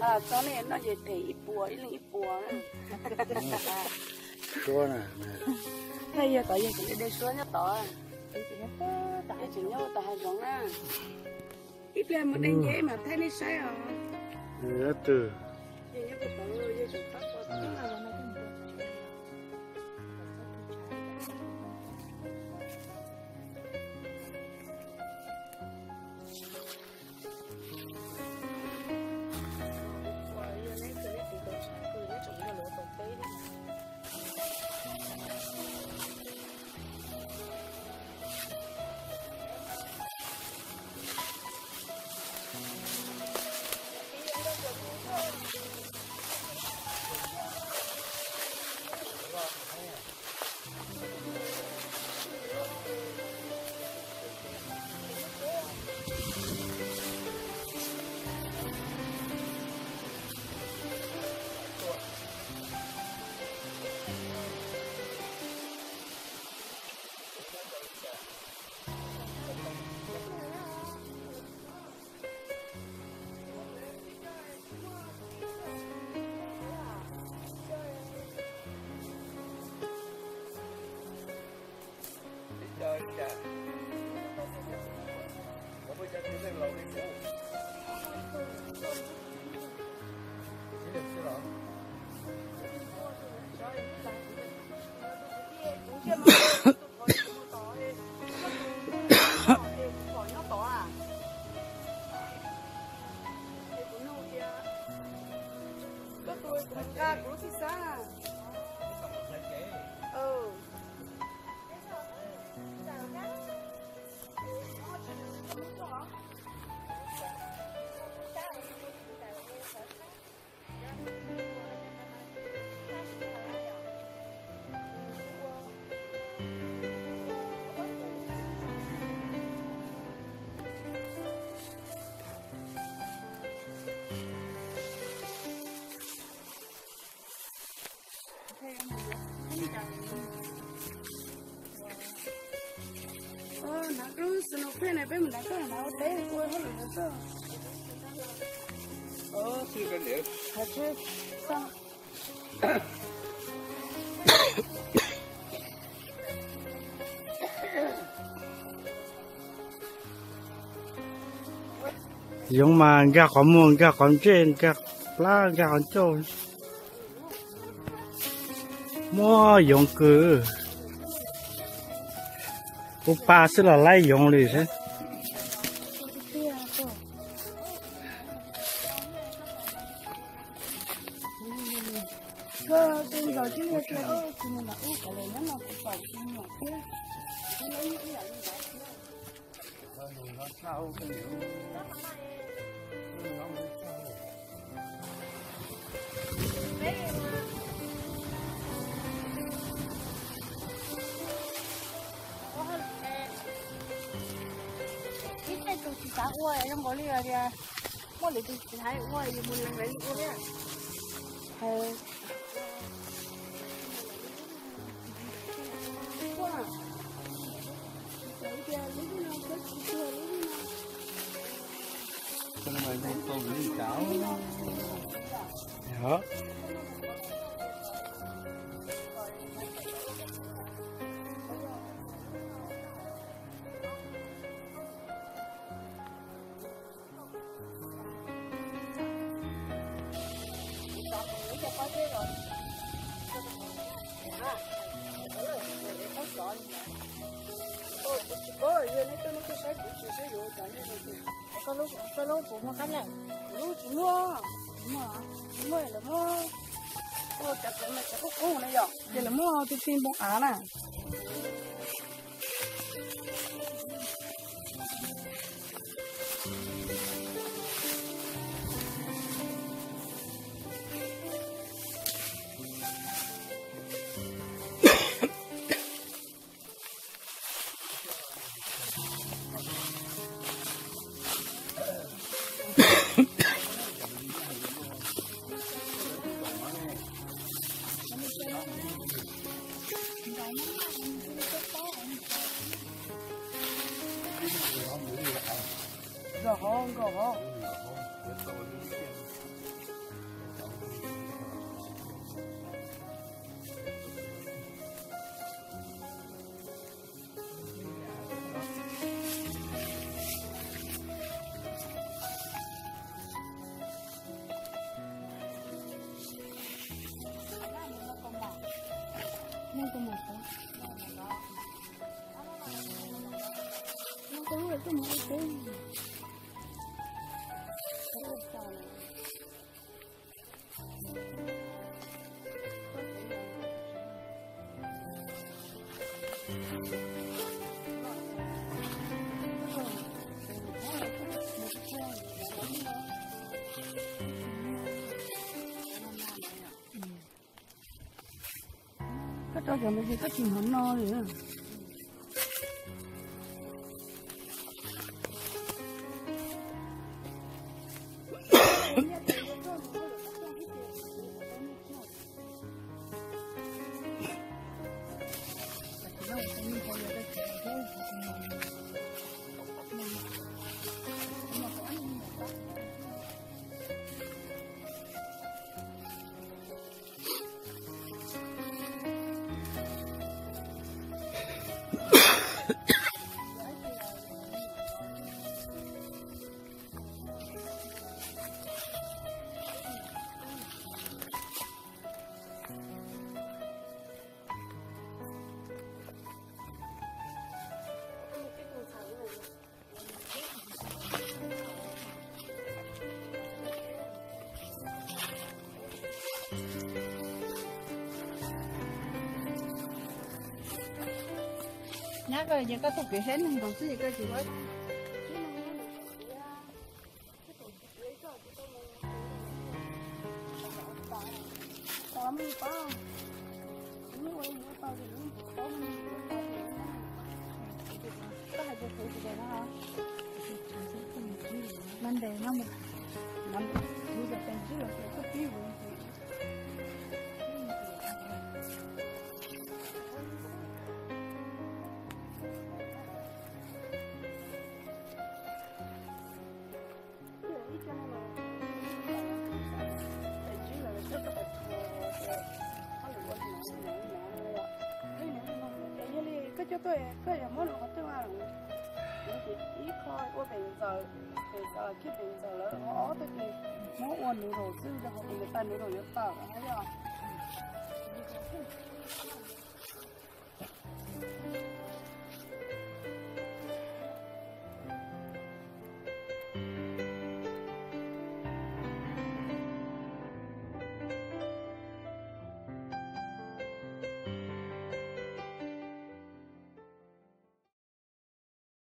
Txog nej noj ces them ib puas, ib leeg ib puas. Suab na. Thaij yog tod yog tseem de suab nyob tod. Yog tseem nyob tod hav zoov na. Ib pliag mus de nce mas thaij nej saib os. Twg? Hnav lub snow crab no peb mus nrad koj hnav ua teb ua hauj lwm nrad koj. Yoov mas nkag qhov muag, nkag qhov ntsej, nkag plab, nkag qhov ncauj. Muaj yoov kawg. Kuv pa xwb los laib yoov li thiab. Ib txhia tus tsis xav ua zoo nkaus li tias muaj lwm tus tsis xav ua yus mus lees lawv li ua thiab. Koj lub puas muaj qab lawm? Tsis muaj, tsis muaj, lawv muab, ua cov kawv mas cov qub qub na yom, ces lawv muab tij tij npoo av na. Koj rau cov ntawd ces koj tsis hnov no li. Nyab, koj ces koj tug kev saib neeg nkaus xwb ces koj tsis ua. Monday no, Yog li koj coj tuaj koj yuav muab lus qhov twg mas, ib qho ua pem ntxawm, pem ntxawm los kiag pem ntxawm lawm, ho ob tug ces muab ua noodle xwb rau qhov tias nws tas noodle yuav tawm na yom.